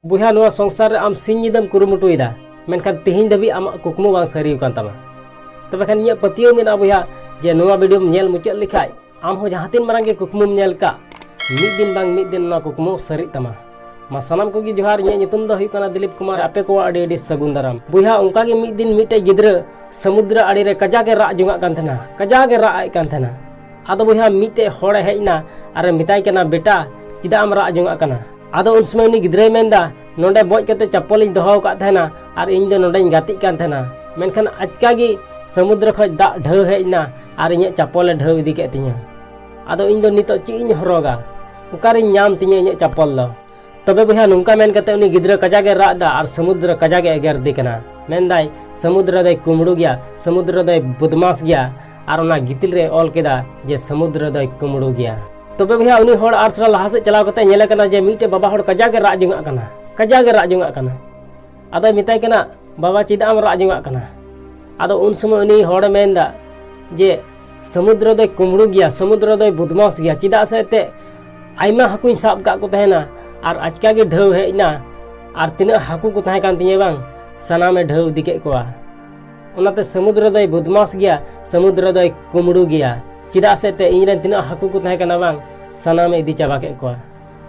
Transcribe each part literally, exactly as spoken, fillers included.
ᱵᱚᱭᱦᱟ, ᱱᱚᱣᱟ ᱥᱚᱝᱥᱟᱨ ᱨᱮ ᱟᱢ ᱥᱤᱧ ᱧᱤᱫᱟᱹᱢ ᱠᱩᱨᱩᱢᱩᱴᱩᱭᱮᱫᱟ, ᱢᱮᱱᱠᱷᱟᱱ ᱛᱤᱦᱤᱧ ᱫᱷᱟᱹᱵᱤᱡ ᱟᱢᱟᱜ ᱠᱩᱠᱢᱩ ᱵᱟᱝ ᱥᱟᱹᱨᱤ ᱟᱠᱟᱱ ᱛᱟᱢᱟ᱾ ᱛᱚᱵᱮ ᱠᱷᱟᱱ ᱤᱧᱟᱹᱜ ᱯᱟᱹᱛᱭᱟᱹᱣ ᱢᱮᱱᱟᱜᱼᱟ ᱵᱚᱭᱦᱟ, ᱡᱮ ᱱᱚᱣᱟ ᱵᱷᱤᱰᱤᱭᱳᱢ ᱧᱮᱞ ᱢᱩᱪᱟᱹᱫ ᱞᱮᱠᱷᱟᱡ ᱟᱢ ᱦᱚᱸ ᱡᱟᱦᱟᱸ ᱛᱤᱱ ᱢᱟᱨᱟᱝ ᱜᱮ ᱠᱩᱠᱢᱩᱢ ᱧᱮᱞ ᱠᱟᱜ, ᱢᱤᱫ ᱫᱤᱱ ᱵᱟᱝ ᱢᱤᱫ ᱫᱤᱱ ᱚᱱᱟ ᱠᱩᱠᱢᱩ ᱥᱟᱹᱨᱤᱜ ᱛᱟᱢᱟ᱾ ᱢᱟ ᱥᱟᱱᱟᱢ ᱠᱚᱜᱮ ᱡᱚᱦᱟᱨ, ᱤᱧᱟᱹᱜ ᱧᱩᱛᱩᱢ ᱫᱚ ᱦᱩᱭᱩᱜ ᱠᱟᱱᱟ ᱫᱤᱞᱤᱯ ᱠᱩᱢᱟᱨ, ᱟᱯᱮ ᱠᱚᱣᱟᱜ ᱟᱹᱰᱤ ᱟᱹᱰᱤ ᱥᱟᱹᱜᱩᱱ ᱫᱟᱨᱟᱢ᱾ ᱵᱚᱭᱦᱟ, ᱚᱱᱠᱟ ᱜᱮ ᱢᱤᱫ ᱫᱤᱱ ᱢᱤᱫᱴᱮᱡ ᱜᱤᱫᱽᱨᱟᱹ ᱥᱚᱢᱩᱫᱨᱚ ᱟᱲᱮ ᱨᱮ ᱠᱟᱡᱟᱠ ᱮ ᱨᱟᱜ ᱡᱚᱝᱟᱜ ᱠᱟᱱ ᱛᱟᱦᱮᱱᱟ, ᱠᱟᱡᱟᱠ ᱮ ᱨᱟᱜ ᱮᱫ ᱠᱟᱱ ᱛᱟᱦᱮᱱᱟ᱾ ᱟᱫᱚ ᱵᱚᱭᱦᱟ, ᱢᱤᱫᱴᱮᱡ ᱦᱚᱲᱮ ᱦᱮᱡ ᱮᱱᱟ ᱟᱨᱮ ᱢᱮᱛᱟᱭ ᱠᱟᱱᱟ, "ᱵᱮᱴᱟ, ᱪᱮᱫᱟᱜ ᱮᱢ ᱨᱟᱜ ᱡᱚᱝᱟᱜ ᱠᱟᱱᱟ?" ᱟᱫᱚ ᱩᱱ ᱥᱚᱢᱚᱭ ᱩᱱᱤ ᱜᱤᱫᱽᱨᱟᱹᱭ ᱢᱮᱱᱫᱟ, "ᱱᱚᱰᱮ ᱵᱚᱡ ᱠᱟᱛᱮ ᱪᱟᱯᱚᱞᱤᱧ ᱫᱚᱦᱚ ᱟᱠᱟᱫ ᱛᱟᱦᱮᱱᱟ ᱟᱨ ᱤᱧ ᱫᱚ ᱱᱚᱰᱮᱧ ᱜᱟᱛᱮᱜ ᱠᱟᱱ ᱛᱟᱦᱮᱱᱟ, ᱢᱮᱱᱠᱷᱟᱱ ᱟᱪᱠᱟ ᱜᱮ ᱥᱚᱢᱩᱫᱨᱚ ᱠᱷᱚᱡ ᱫᱟᱜ ᱰᱷᱟᱹᱣ ᱦᱮᱡ ᱮᱱᱟ ᱟᱨ ᱤᱧᱟᱹᱜ ᱪᱟᱯᱚᱞᱮ ᱰᱷᱟᱹᱣ ᱤᱫᱤ ᱠᱮᱫ ᱛᱤᱧᱟᱹ᱾ ᱟᱫᱚ ᱤᱧ ᱫᱚ ᱱᱤᱛᱚᱜ ᱪᱮᱫ ᱤᱧ ᱦᱚᱨᱚᱜᱟ? ᱚᱠᱟᱨᱤᱧ ᱧᱟᱢ ᱛᱤᱧᱟᱹ ᱤᱧᱟᱹᱜ ᱪᱟᱯᱚᱞ ᱫᱚ?" ᱛᱚᱵᱮ ᱵᱚᱭᱦᱟ, ᱱᱚᱝᱠᱟ ᱢᱮᱱ ᱠᱟᱛᱮ ᱩᱱᱤ ᱜᱤᱫᱽᱨᱟᱹ ᱠᱟᱡᱟᱠ ᱮ ᱨᱟᱜ ᱮᱫᱟ ᱟᱨ ᱥᱚᱢᱩᱫᱨᱚ ᱠᱟᱡᱟᱠ ᱮ ᱮᱜᱮᱨ ᱤᱫᱤ ᱠᱟᱱᱟ᱾ ᱢᱮᱱᱫᱟᱭ, "ᱥᱚᱢᱩᱫᱨᱚ ᱫᱚᱭ ᱠᱩᱢᱵᱽᱲᱩ ᱜᱮᱭᱟ, ᱥᱚᱢᱩᱫᱨᱚ ᱫᱚᱭ ᱵᱚᱫᱢᱟᱥ ᱜᱮᱭᱟ", ᱟᱨ ᱚᱱᱟ ᱜᱤᱛᱤᱞ ᱨᱮ ᱚᱞ ᱠᱮᱫᱟ ᱡᱮ ᱥᱚᱢᱩᱫᱨᱚ ᱫᱚᱭ ᱠᱩᱢᱵᱽᱲᱩ ᱜᱮᱭᱟ᱾ ᱛᱚᱵᱮ ᱵᱚᱭᱦᱟ, ᱩᱱᱤ ᱦᱚᱲ ᱟᱨ ᱛᱷᱚᱲᱟ ᱞᱟᱦᱟ ᱥᱮᱫ ᱪᱟᱞᱟᱣ ᱠᱟᱛᱮ ᱧᱮᱞᱮ ᱠᱟᱱᱟ ᱡᱮ ᱢᱤᱫᱴᱮᱡ ᱵᱟᱵᱟ ᱦᱚᱲ ᱠᱟᱡᱟᱠ ᱮ ᱨᱟᱜ ᱡᱚᱝᱟᱜ ᱠᱟᱱᱟ, ᱠᱟᱡᱟᱠ ᱮ ᱨᱟᱜ ᱡᱚᱝᱟᱜ ᱠᱟᱱᱟ᱾ ᱟᱫᱚᱭ ᱢᱮᱛᱟᱭ ᱠᱟᱱᱟ, "ᱵᱟᱵᱟ, ᱪᱮᱫᱟᱜ ᱮᱢ ᱨᱟᱜ ᱡᱚᱝᱟᱜ ᱠᱟᱱᱟ?" ᱟᱫᱚ ᱩᱱ ᱥᱚᱢᱚᱭ ᱩᱱᱤ ᱦᱚᱲᱮ ᱢᱮᱱᱫᱟ ᱡᱮ, "ᱥᱚᱢᱩᱫᱨᱚ ᱫᱚᱭ ᱠᱩᱢᱵᱽᱲᱩ ᱜᱮᱭᱟ, ᱥᱚᱢᱩᱫᱨᱚ ᱫᱚᱭ ᱵᱚᱫᱢᱟᱥ ᱜᱮᱭᱟ, ᱪᱮᱫᱟᱜ ᱥᱮ ᱮᱱᱛᱮᱫ ᱟᱭᱢᱟ ᱦᱟᱹᱠᱩᱧ ᱥᱟᱵ ᱠᱟᱜ ᱠᱚ ᱛᱟᱦᱮᱱᱟ ᱟᱨ ᱟᱪᱠᱟ ᱜᱮ ᱰᱷᱟᱹᱣ ᱦᱮᱡ ᱮᱱᱟ ᱟᱨ ᱛᱤᱱᱟᱹᱜ ᱦᱟᱹᱠᱩ ᱠᱚ ᱛᱟᱦᱮᱸ ᱠᱟᱱ ᱛᱤᱧᱟᱹ ᱵᱟᱝ, ᱥᱟᱱᱟᱢᱮ ᱰᱷᱟᱹᱣ ᱤᱫᱤ ᱠᱮᱫ ᱠᱚᱣᱟ᱾ ᱚᱱᱟᱛᱮ ᱥᱚᱢᱩᱫᱨᱚ ᱫᱚᱭ ᱵᱚᱫᱢᱟᱥ ᱜᱮᱭᱟ, ᱥᱚᱢᱩᱫᱨᱚ ᱫᱚᱭ ᱠᱩᱢᱵᱽᱲᱩ ᱜᱮᱭᱟ, ᱪᱮᱫᱟᱜ ᱥᱮ ᱮᱱᱛᱮᱫ ᱤᱧᱨᱮᱱ ᱛᱤᱱᱟᱹᱜ ᱦᱟᱹᱠᱩ ᱠᱚ ᱛᱟᱦᱮᱸ ᱠᱟᱱᱟ ᱵᱟᱝ, ᱥᱟᱱᱟᱢᱮ ᱤᱫᱤ ᱪᱟᱵᱟ ᱠᱮᱫ ᱠᱚᱣᱟ᱾"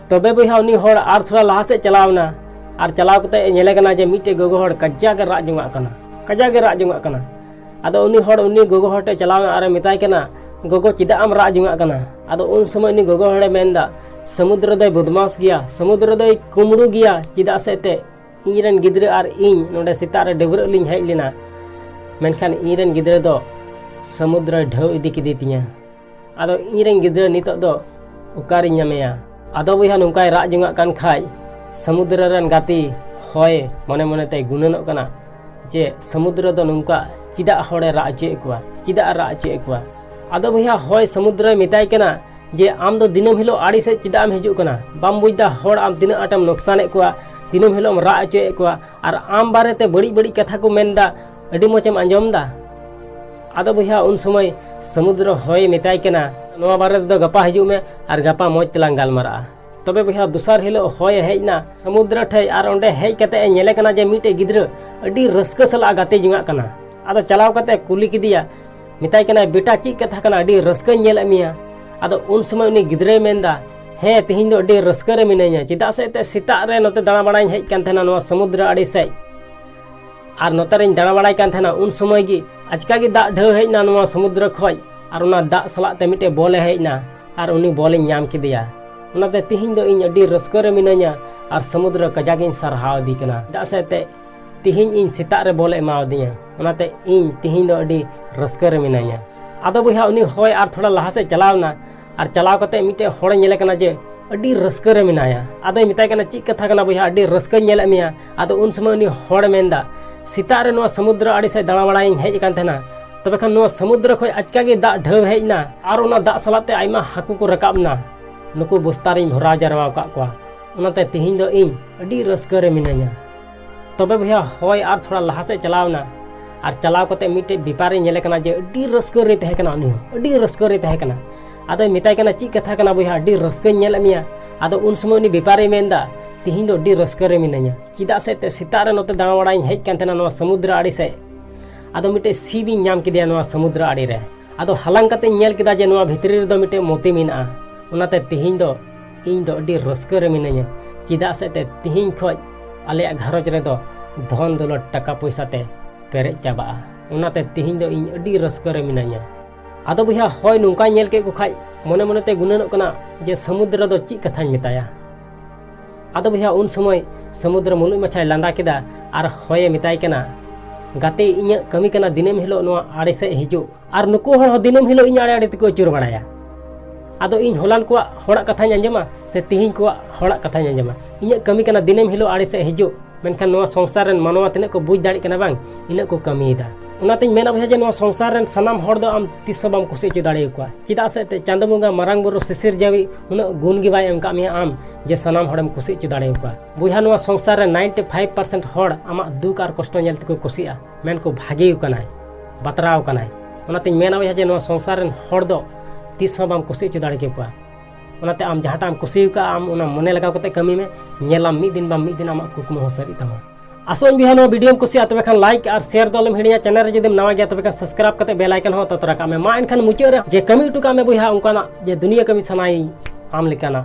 ᱛᱚᱵᱮ ᱵᱚᱭᱦᱟ, ᱩᱱᱤ ᱦᱚᱲ ᱟᱨ ᱛᱷᱚᱲᱟ ᱞᱟᱦᱟ ᱥᱮᱫ ᱪᱟᱞᱟᱣ ᱮᱱᱟ ᱟᱨ ᱪᱟᱞᱟᱣ ᱠᱟᱛᱮ ᱮ ᱧᱮᱞᱮ ᱠᱟᱱᱟ ᱡᱮ ᱢᱤᱫᱴᱮᱡ ᱜᱚᱜᱚ ᱦᱚᱲ ᱠᱟᱡᱟᱠ ᱮ ᱨᱟᱜ ᱡᱚᱝᱟᱜ ᱠᱟᱱᱟ, ᱠᱟᱡᱟᱠ ᱮ ᱨᱟᱜ ᱡᱚᱝᱟᱜ ᱠᱟᱱᱟ᱾ ᱟᱫᱚ ᱩᱱᱤ ᱦᱚᱲ ᱩᱱᱤ ᱜᱚᱜᱚ ᱦᱚᱲ ᱴᱷᱮᱡ ᱪᱟᱞᱟᱣ ᱮᱱᱟ ᱟᱨᱮ ᱢᱮᱛᱟᱭ ᱠᱟᱱᱟ, "ᱜᱚᱜᱚ, ᱪᱮᱫᱟᱜ ᱮᱢ ᱨᱟᱜ ᱡᱚᱝᱟᱜ ᱠᱟᱱᱟ?" ᱟᱫᱚ ᱩᱱ ᱥᱚᱢᱚᱭ ᱩᱱᱤ ᱜᱚᱜᱚ ᱦᱚᱲᱮ ᱢᱮᱱᱫᱟ, "ᱥᱚᱢᱩᱫᱨᱚ ᱫᱚᱭ ᱵᱚᱫᱢᱟᱥ ᱜᱮᱭᱟ, ᱥᱚᱢᱩᱫᱨᱚ ᱫᱚᱭ ᱠᱩᱢᱵᱽᱲᱩ ᱜᱮᱭᱟ, ᱪᱮᱫᱟᱜ ᱥᱮ ᱮᱱᱛᱮᱫ ᱤᱧᱨᱮᱱ ᱜᱤᱫᱽᱨᱟᱹ ᱟᱨ ᱤᱧ ᱱᱚᱰᱮ ᱥᱮᱛᱟᱜ ᱨᱮ ᱰᱟᱹᱵᱽᱨᱟᱹᱜ ᱞᱤᱧ ᱦᱮᱡ ᱞᱮᱱᱟ, ᱢᱮᱱᱠᱷᱟᱱ ᱤᱧᱨᱮᱱ ᱜᱤᱫᱽᱨᱟᱹ ᱫᱚ ᱥᱚᱢᱩᱫᱨᱚᱭ ᱰᱷᱟᱹᱣ ᱤᱫᱤ ᱠᱮᱫᱮ ᱛᱤᱧᱟ᱾ ᱟᱫᱚ ᱤᱧᱨᱮᱱ ᱜᱤᱫᱽᱨᱟᱹ ᱱᱤᱛᱚᱜ ᱫᱚ ᱚᱠᱟᱨᱤᱧ ᱧᱟᱢᱮᱭᱟ?" ᱟᱫᱚ ᱵᱚᱭᱦᱟ, ᱱᱚᱝᱠᱟᱭ ᱨᱟᱜ ᱡᱚᱝᱟᱜ ᱠᱟᱱ ᱠᱷᱟᱡ ᱥᱚᱢᱩᱫᱨᱚ ᱨᱮᱱ ᱜᱟᱛᱮ ᱦᱚᱭ ᱢᱚᱱᱮ ᱢᱚᱱᱮ ᱛᱮᱭ ᱜᱩᱱᱟᱹᱱᱚᱜ ᱠᱟᱱᱟ ᱡᱮ ᱥᱚᱢᱩᱫᱨᱚ ᱫᱚ ᱱᱚᱝᱠᱟ ᱪᱮᱫᱟᱜ ᱦᱚᱲᱮ ᱨᱟᱜ ᱦᱚᱪᱚᱭᱮᱫ ᱠᱚᱣᱟ, ᱪᱮᱫᱟᱜ ᱮ ᱨᱟᱜ ᱦᱚᱪᱚᱭᱮᱫ ᱠᱚᱣᱟ? ᱟᱫᱚ ᱵᱚᱭᱦᱟ, ᱦᱚᱭ ᱥᱚᱢᱩᱫᱨᱚᱭ ᱢᱮᱛᱟᱭ ᱠᱟᱱᱟ ᱡᱮ, "ᱟᱢ ᱫᱚ ᱫᱤᱱᱟᱹᱢ ᱦᱤᱞᱳᱜ ᱟᱲᱮ ᱥᱮᱫ ᱪᱮᱫᱟᱜ ᱮᱢ ᱦᱤᱡᱩᱜ ᱠᱟᱱᱟ? ᱵᱟᱢ ᱵᱩᱡᱽ ᱫᱟ ᱦᱚᱲ ᱟᱢ ᱛᱤᱱᱟᱹᱜ ᱟᱸᱴᱮᱢ ᱞᱚᱠᱥᱟᱱᱮᱫ ᱠᱚᱣᱟ, ᱫᱤᱱᱟᱹᱢ ᱦᱤᱞᱳᱜ ᱮᱢ ᱨᱟᱜ ᱦᱚᱪᱚᱭᱮᱫ ᱠᱚᱣᱟ, ᱟᱨ ᱟᱢ ᱵᱟᱨᱮᱛᱮ ᱵᱟᱹᱲᱤᱡ ᱵᱟᱹᱲᱤᱡ ᱠᱟᱛᱷᱟ ᱠᱚ ᱢᱮᱱᱫᱟ, ᱟᱹᱰᱤ ᱢᱚᱡᱽ ᱮᱢ ᱟᱸᱡᱚᱢ ᱫᱟ?" ᱟᱫᱚ ᱵᱚᱭᱦᱟ, ᱩᱱ ᱥᱚᱢᱚᱭ ᱥᱚᱢᱩᱫᱨᱚ ᱦᱚᱭ ᱢᱮᱛᱟᱭ ᱠᱟᱱᱟ, "ᱱᱚᱣᱟ ᱵᱟᱨᱮ ᱛᱮᱫᱚ ᱜᱟᱯᱟ ᱦᱤᱡᱩᱜ ᱢᱮ ᱟᱨ ᱜᱟᱯᱟ ᱢᱚᱡᱽ ᱛᱮᱞᱟᱝ ᱜᱟᱞᱢᱟᱨᱟᱜᱼᱟ, ᱛᱚᱵᱮ ᱵᱚᱭᱦᱟ, ᱫᱚᱥᱟᱨ ᱦᱤᱞᱳᱜ ᱦᱚᱭ ᱮ ᱦᱮᱡ ᱮᱱᱟ ᱥᱚᱢᱩᱫᱨᱚ ᱴᱷᱮᱡ, ᱟᱨ ᱚᱸᱰᱮ ᱦᱮᱡ ᱠᱟᱛᱮ ᱮ ᱧᱮᱞᱮ ᱠᱟᱱᱟ ᱡᱮ ᱢᱤᱫᱴᱮᱡ ᱜᱤᱫᱽᱨᱟᱹ ᱟᱹᱰᱤ ᱨᱟᱹᱥᱠᱟᱹ ᱥᱟᱞᱟᱜ ᱜᱟᱛᱮ ᱡᱚᱝᱟᱜ ᱠᱟᱱᱟ᱾ ᱟᱫᱚ ᱪᱟᱞᱟᱣ ᱠᱟᱛᱮ ᱠᱩᱞᱤ ᱠᱮᱫᱮᱭᱟ, ᱢᱮᱛᱟᱭ ᱠᱟᱱᱟᱭ, "ᱵᱮᱴᱟ, ᱪᱮᱫ ᱠᱟᱛᱷᱟ ᱠᱟᱱᱟ? ᱟᱹᱰᱤ ᱨᱟᱹᱥᱠᱟᱹᱧ ᱧᱮᱞᱮᱫ ᱢᱮᱭᱟ?" ᱟᱫᱚ ᱩᱱ ᱥᱚᱢᱚᱭ ᱩᱱᱤ ᱜᱤᱫᱽᱨᱟᱹᱭ ᱢᱮᱱᱫᱟ, "ᱦᱮᱸ, ᱛᱮᱦᱮᱧ ᱫᱚ ᱟᱹᱰᱤ ᱨᱟᱹᱥᱠᱟᱹ ᱨᱮ ᱢᱤᱱᱟᱹᱧᱟ, ᱪᱮᱫᱟᱜ ᱥᱮ ᱮᱱᱛᱮᱫ ᱥᱮᱛᱟᱜ ᱨᱮ ᱱᱚᱛᱮ ᱫᱟᱬᱟ ᱵᱟᱲᱟᱧ ᱦᱮᱡ ᱠᱟᱱ ᱛᱟᱦᱮᱱᱟ ᱱᱚᱣᱟ ᱥᱚᱢᱩᱫᱨᱚ ᱟᱲᱮ ᱥᱮᱫ, ᱟᱨ ᱱᱚᱛᱮ ᱨᱤᱧ ᱫᱟᱬᱟ ᱵᱟᱲᱟᱭ ᱠᱟᱱ ᱛᱟᱦᱮᱱᱟ, ᱩᱱ ᱥᱚᱢᱚᱭ ᱜᱮ ᱟᱪᱠᱟ ᱜᱮ ᱫᱟᱜ ᱰᱷᱟᱹᱣ ᱦᱮᱡ ᱮᱱᱟ ᱱᱚᱣᱟ ᱥᱚᱢᱩᱫᱨᱚ ᱠᱷᱚᱡ, ᱟᱨ ᱚᱱᱟ ᱫᱟᱜ ᱥᱟᱞᱟᱜ ᱛᱮ ᱢᱤᱫᱴᱮᱡ ᱵᱚᱞ ᱮ ᱦᱮᱡ ᱮᱱᱟ, ᱟᱨ ᱩᱱᱤ ᱵᱚᱞᱤᱧ ᱧᱟᱢ ᱠᱮᱫᱮᱭᱟ᱾ ᱚᱱᱟᱛᱮ ᱛᱤᱦᱤᱧ ᱫᱚ ᱤᱧ ᱟᱹᱰᱤ ᱨᱟᱹᱥᱠᱟᱹ ᱨᱮ ᱢᱤᱱᱟᱹᱧᱟ, ᱟᱨ ᱥᱚᱢᱩᱫᱨᱚ ᱠᱟᱡᱟᱠ ᱤᱧ ᱥᱟᱨᱦᱟᱣ ᱤᱫᱤ ᱠᱟᱱᱟ, ᱪᱮᱫᱟᱜ ᱥᱮ ᱮᱱᱛᱮᱫ ᱛᱤᱦᱤᱧ ᱤᱧ ᱥᱮᱛᱟᱜ ᱨᱮ ᱵᱚᱞ ᱮ ᱮᱢᱟᱣᱟᱫᱤᱧᱟ, ᱚᱱᱟᱛᱮ ᱤᱧ ᱛᱤᱦᱤᱧ ᱫᱚ ᱟᱹᱰᱤ ᱨᱟᱹᱥᱠᱟᱹ ᱨᱮ ᱢᱤᱱᱟᱹᱧᱟ᱾" ᱟᱫᱚ ᱵᱚᱭᱦᱟ, ᱩᱱᱤ ᱦᱚᱭ ᱟᱨ ᱛᱷᱚᱲᱟ ᱞᱟᱦᱟ ᱥᱮᱫ ᱪᱟᱞᱟᱣ ᱮᱱᱟ, ᱟᱨ ᱪᱟᱞᱟᱣ ᱠᱟᱛᱮ ᱢᱤᱫᱴᱮᱡ ᱦᱚᱲᱮ ᱧᱮᱞᱮ ᱠᱟᱱᱟ ᱡᱮ ᱟᱹᱰᱤ ᱨᱟᱹᱥᱠᱟᱹ ᱨᱮ ᱢᱮᱱᱟᱭᱟ᱾ ᱟᱫᱚᱭ ᱢᱮᱛᱟᱭ ᱠᱟᱱᱟ, "ᱪᱮᱫ ᱠᱟᱛᱷᱟ ᱠᱟᱱᱟ ᱵᱚᱭᱦᱟ, ᱟᱹᱰᱤ ᱨᱟᱹᱥᱠᱟᱹᱧ ᱧᱮᱞᱮᱫ ᱢᱮᱭᱟ?" ᱟᱫᱚ ᱩᱱ ᱥᱚᱢᱚᱭ ᱩᱱᱤ ᱦᱚᱲᱮ ᱢᱮᱱᱫᱟ, "ᱥᱮᱛᱟᱜ ᱨᱮ ᱱᱚᱣᱟ ᱥᱚᱢᱩᱫᱨᱚ ᱟᱲᱮ ᱥᱮᱫ ᱫᱟᱬᱟ ᱵᱟᱲᱟᱭᱤᱧ ᱦᱮᱡ ᱟᱠᱟᱱ ᱛᱟᱦᱮᱱᱟ, ᱛᱚᱵᱮ ᱠᱷᱟᱱ ᱱᱚᱣᱟ ᱥᱚᱢᱩᱫᱨᱚ ᱠᱷᱚᱡ ᱟᱪᱠᱟ ᱜᱮ ᱫᱟᱜ ᱰᱷᱟᱹᱣ ᱦᱮᱡ ᱮᱱᱟ, ᱟᱨ ᱚᱱᱟ ᱫᱟᱜ ᱥᱟᱞᱟᱜ ᱛᱮ ᱟᱭᱢᱟ ᱦᱟᱹᱠᱩ ᱠᱚ ᱨᱟᱠᱟᱵ ᱮᱱᱟ, ᱱᱩᱠᱩ ᱵᱚᱥᱛᱟ ᱨᱤᱧ ᱵᱷᱚᱨᱟᱣ ᱡᱟᱨᱣᱟ ᱟᱠᱟᱫ ᱠᱚᱣᱟ, ᱚᱱᱟᱛᱮ ᱛᱤᱦᱤᱧ ᱫᱚ ᱤᱧ ᱟᱹᱰᱤ ᱨᱟᱹᱥᱠᱟᱹ ᱨᱮ ᱢᱤᱱᱟᱹᱧᱟ᱾" ᱛᱚᱵᱮ ᱵᱚᱭᱦᱟ, ᱦᱚᱭ ᱟᱨ ᱛᱷᱚᱲᱟ ᱞᱟᱦᱟ ᱥᱮᱫ ᱪᱟᱞᱟᱣ ᱮᱱᱟ, ᱟᱨ ᱪᱟᱞᱟᱣ ᱠᱟᱛᱮ ᱢᱤᱫᱴᱮᱡ ᱵᱮᱯᱟᱨᱤ ᱧᱮᱞᱮ ᱠᱟᱱᱟ ᱡᱮ ᱟᱹᱰᱤ ᱨᱟᱹᱥᱠᱟᱹ ᱨᱮ ᱛᱟᱦᱮᱸ ᱠᱟᱱᱟ, ᱩᱱᱤ ᱦᱚᱸ ᱟᱹᱰᱤ ᱨᱟᱹᱥᱠᱟᱹ ᱨᱮ ᱛᱟᱦᱮᱸ ᱠᱟᱱᱟ᱾ ᱟᱫᱚᱭ ᱢᱮᱛᱟᱭ ᱠᱟᱱᱟ, "ᱪᱮᱫ ᱠᱟᱛᱷᱟ ᱠᱟᱱᱟ ᱵᱚᱭᱦᱟ, ᱟᱹᱰᱤ ᱨᱟᱹᱥᱠᱟᱹᱧ ᱧᱮᱞᱮᱫ ᱢᱮᱭᱟ?" ᱟᱫᱚ ᱩᱱ ᱥᱚᱢᱚᱭ ᱩᱱᱤ ᱵᱮᱯᱟᱨᱤ ᱢᱮᱱᱫᱟ, "ᱛᱤᱦᱤᱧ ᱫᱚ ᱟᱹᱰᱤ ᱨᱟᱹᱥᱠᱟᱹ ᱨᱮ ᱢᱤᱱᱟᱹᱧᱟ, ᱪᱮᱫᱟᱜ ᱥᱮ ᱮᱱᱛᱮᱫ ᱥᱮᱛᱟᱜ ᱨᱮ ᱱᱚᱛᱮ ᱫᱟᱬᱟ ᱵᱟᱲᱟᱧ ᱦᱮᱡ ᱠᱟᱱ ᱛᱟᱦᱮᱱᱟ ᱱᱚᱣᱟ ᱥᱚᱢᱩᱫᱨᱚ ᱟᱲᱮ ᱥᱮᱫ, ᱟᱫᱚ ᱢᱤᱫᱴᱮᱡ ᱥᱤᱯ ᱤᱧ ᱧᱟᱢ ᱠᱮᱫᱮᱭᱟ ᱱᱚᱣᱟ ᱥᱚᱢᱩᱫᱨᱚ ᱟᱲᱮ ᱨᱮ᱾ ᱟᱫᱚ ᱦᱟᱞᱟᱝ ᱠᱟᱛᱮᱧ ᱧᱮᱞ ᱠᱮᱫᱟ ᱡᱮ ᱱᱚᱣᱟ ᱵᱷᱤᱛᱨᱤ ᱨᱮᱫᱚ ᱢᱤᱫᱴᱮᱡ ᱢᱚᱛᱤ ᱢᱮᱱᱟᱜᱼᱟ, ᱚᱱᱟᱛᱮ ᱛᱤᱦᱤᱧ ᱫᱚ ᱤᱧ ᱫᱚ ᱟᱹᱰᱤ ᱨᱟᱹᱥᱠᱟᱹ ᱨᱮ ᱢᱤᱱᱟᱹᱧᱟ, ᱪᱮᱫᱟᱜ ᱥᱮ ᱮᱱᱛᱮᱫ ᱛᱤᱦᱤᱧ ᱠᱷᱚᱡ ᱟᱞᱮᱭᱟᱜ ᱜᱷᱟᱨᱚᱸᱡᱽ ᱨᱮᱫᱚ ᱫᱷᱚᱱ ᱫᱚᱞᱚᱛ ᱴᱟᱠᱟ ᱯᱚᱭᱥᱟ ᱛᱮ ᱯᱮᱨᱮᱡ ᱪᱟᱵᱟᱜᱼᱟ, ᱚᱱᱟᱛᱮ ᱛᱤᱦᱤᱧ ᱫᱚ ᱤᱧ ᱟᱹᱰᱤ ᱨᱟᱹᱥᱠᱟᱹ ᱨᱮ ᱢᱤᱱᱟᱹᱧᱟ᱾" ᱟᱫᱚ ᱵᱚᱭᱦᱟ, ᱦᱚᱭ ᱱᱚᱝᱠᱟᱭ ᱧᱮᱞ ᱠᱮᱫ ᱠᱚ ᱠᱷᱟᱡ ᱢᱚᱱᱮ ᱢᱚᱱᱮᱛᱮ ᱜᱩᱱᱟᱹᱱᱚᱜ ᱠᱟᱱᱟ ᱡᱮ ᱥᱚᱢᱩᱫᱨᱚ ᱫᱚ ᱪᱮᱫ ᱠᱟᱛᱷᱟᱧ ᱢᱮᱛᱟᱭᱟ᱾ ᱟᱫᱚ ᱵᱚᱭᱦᱟ, ᱩᱱ ᱥᱚᱢᱚᱭ ᱥᱚᱢᱩᱫᱨᱚ ᱢᱩᱞᱩᱡ ᱢᱟᱪᱷᱟᱭ ᱞᱟᱸᱫᱟ ᱠᱮᱫᱟ ᱟᱨ ᱦᱚᱭᱮ ᱢᱮᱛᱟᱭ ᱠᱟᱱᱟ, "ᱜᱟᱛᱮ, ᱤᱧᱟᱹᱜ ᱠᱟᱹᱢᱤ ᱠᱟᱱᱟ ᱫᱤᱱᱟᱹᱢ ᱦᱤᱞᱳᱜ ᱱᱚᱣᱟ ᱟᱲᱮ ᱥᱮᱫ ᱦᱤᱡᱩᱜ, ᱟᱨ ᱱᱩᱠᱩ ᱦᱚᱲ ᱦᱚᱸ ᱫᱤᱱᱟᱹᱢ ᱦᱤᱞᱳᱜ ᱤᱧ ᱟᱲᱮ ᱟᱲᱮ ᱛᱮᱠᱚ ᱟᱹᱪᱩᱨ ᱵᱟᱲᱟᱭᱟ᱾ ᱟᱫᱚ ᱤᱧ ᱦᱚᱞᱟᱱ ᱠᱚᱣᱟᱜ ᱦᱚᱲᱟᱜ ᱠᱟᱛᱷᱟᱧ ᱟᱸᱡᱚᱢᱟ ᱥᱮ ᱛᱤᱦᱤᱧ ᱠᱚᱣᱟᱜ ᱦᱚᱲᱟᱜ ᱠᱟᱛᱷᱟᱧ ᱟᱸᱡᱚᱢᱟ? ᱤᱧᱟᱹᱜ ᱠᱟᱹᱢᱤ ᱠᱟᱱᱟ ᱫᱤᱱᱟᱹᱢ ᱦᱤᱞᱳᱜ ᱟᱲᱮ ᱥᱮᱫ ᱦᱤᱡᱩᱜ, ᱢᱮᱱᱠᱷᱟᱱ ᱱᱚᱣᱟ ᱥᱚᱝᱥᱟᱨ ᱨᱮᱱ ᱢᱟᱱᱣᱟ ᱛᱤᱱᱟᱹᱜ ᱠᱚ ᱵᱩᱡᱽ ᱫᱟᱲᱮᱭᱟᱜ ᱠᱟᱱᱟ ᱵᱟᱝ, ᱤᱱᱟᱹᱜ ᱠᱚ ᱠᱟᱹᱢᱤᱭᱮᱫᱟ᱾ ᱚᱱᱟᱛᱮᱧ ᱢᱮᱱᱟ ᱵᱚᱭᱦᱟ ᱡᱮ ᱱᱚᱣᱟ ᱥᱚᱝᱥᱟᱨ ᱨᱮᱱ ᱥᱟᱱᱟᱢ ᱦᱚᱲ ᱫᱚ ᱟᱢ ᱛᱤᱥ ᱦᱚᱸ ᱵᱟᱢ ᱠᱩᱥᱤ ᱦᱚᱪᱚ ᱫᱟᱲᱮᱭᱟᱠᱚᱣᱟ, ᱪᱮᱫᱟᱜ ᱥᱮ ᱮᱱᱛᱮᱫ ᱪᱟᱸᱫᱚ ᱵᱚᱸᱜᱟ ᱢᱟᱨᱟᱝ ᱵᱩᱨᱩ ᱥᱤᱥᱤᱨ ᱡᱟᱹᱣᱤᱡ ᱩᱱᱟᱹᱜ ᱜᱩᱱ ᱜᱮ ᱵᱟᱭ ᱮᱢ ᱠᱟᱜ ᱢᱮᱭᱟ ᱟᱢ ᱡᱮ ᱥᱟᱱᱟᱢ ᱦᱚᱲᱮᱢ ᱠᱩᱥᱤ ᱦᱚᱪᱚ ᱫᱟᱲᱮᱭᱟᱠᱚᱣᱟ᱾ ᱵᱚᱭᱦᱟ, ᱱᱚᱣᱟ ᱥᱚᱝᱥᱟᱨ ᱨᱮ ninety five percent ᱦᱚᱲ ᱟᱢᱟᱜ ᱫᱩᱠ ᱟᱨ ᱠᱚᱥᱴᱚ ᱧᱮᱞ ᱛᱮᱠᱚ ᱠᱩᱥᱤᱜᱼᱟ, ᱢᱮᱱᱠᱚ ᱵᱷᱟᱜᱮ ᱠᱟᱱᱟᱭ, ᱵᱟᱛᱨᱟᱣ ᱠᱟᱱᱟᱭ᱾ ᱚᱱᱟᱛᱮᱧ ᱢᱮᱱᱟ ᱵᱚᱭᱦᱟ ᱡᱮ ᱱᱚᱣᱟ ᱥᱚᱝᱥᱟᱨ ᱨᱮᱱ ᱦᱚᱲ ᱫᱚ ᱛᱤᱥ ᱦᱚᱸ ᱵᱟᱢ ᱠᱩᱥᱤ ᱦᱚᱪᱚ ᱫᱟᱲᱮ ᱠᱮᱠᱚᱣᱟ᱾ ᱚᱱᱟᱛᱮ ᱟᱢ ᱡᱟᱦᱟᱸᱴᱟᱜ ᱮᱢ ᱠᱩᱥᱤ ᱟᱠᱟᱫᱼᱟ, ᱟᱢ ᱚᱱᱟ ᱢᱚᱱᱮ ᱞᱟᱜᱟᱣ ᱠᱟᱛᱮ ᱠᱟᱹᱢᱤ ᱢᱮ᱾ ᱧᱮᱞᱟᱢ ᱢᱤᱫ ᱫᱤᱱ ᱵᱟᱝ ᱢᱤᱫ ᱫᱤᱱ ᱟᱢᱟᱜ ᱠᱩᱠᱢᱩ ᱦᱚᱸ ᱥᱟᱹᱨᱤᱜ ᱛᱟᱢᱟ᱾ ᱟᱥᱚᱜ ᱟᱹᱧ ᱵᱚᱭᱦᱟ, ᱱᱚᱣᱟ ᱵᱷᱤᱰᱤᱭᱳᱢ ᱠᱩᱥᱤᱭᱟᱜᱼᱟ, ᱛᱚᱵᱮ ᱠᱷᱟᱱ ᱞᱟᱭᱤᱠ ᱟᱨ ᱥᱮᱭᱟᱨ ᱫᱚ ᱟᱞᱚᱢ ᱦᱤᱲᱤᱧᱟ᱾ ᱪᱮᱱᱮᱞ ᱨᱮ ᱡᱩᱫᱤᱢ ᱱᱟᱣᱟ ᱜᱮᱭᱟ, ᱛᱚᱵᱮ ᱠᱷᱟᱱ ᱥᱟᱵᱥᱠᱨᱟᱭᱤᱵ ᱠᱟᱛᱮ ᱵᱮᱞ ᱟᱭᱠᱚᱱ ᱦᱚᱸ ᱛᱚᱛᱨᱟ ᱠᱟᱜ ᱢᱮ᱾ ᱢᱟ ᱮᱱᱠᱷᱟᱱ ᱢᱩᱪᱟᱹᱫ ᱨᱮ ᱡᱮ ᱠᱟᱹᱢᱤ ᱦᱚᱴᱚ ᱠᱟᱜ ᱢᱮ ᱵᱚᱭᱦᱟ, ᱚᱱᱠᱟᱱᱟᱜ ᱡᱮ ᱫᱩᱱᱤᱭᱟᱹ ᱠᱟᱹᱢᱤ ᱥᱟᱱᱟᱭ ᱟᱢ ᱞᱮᱠᱟᱱᱟᱜ᱾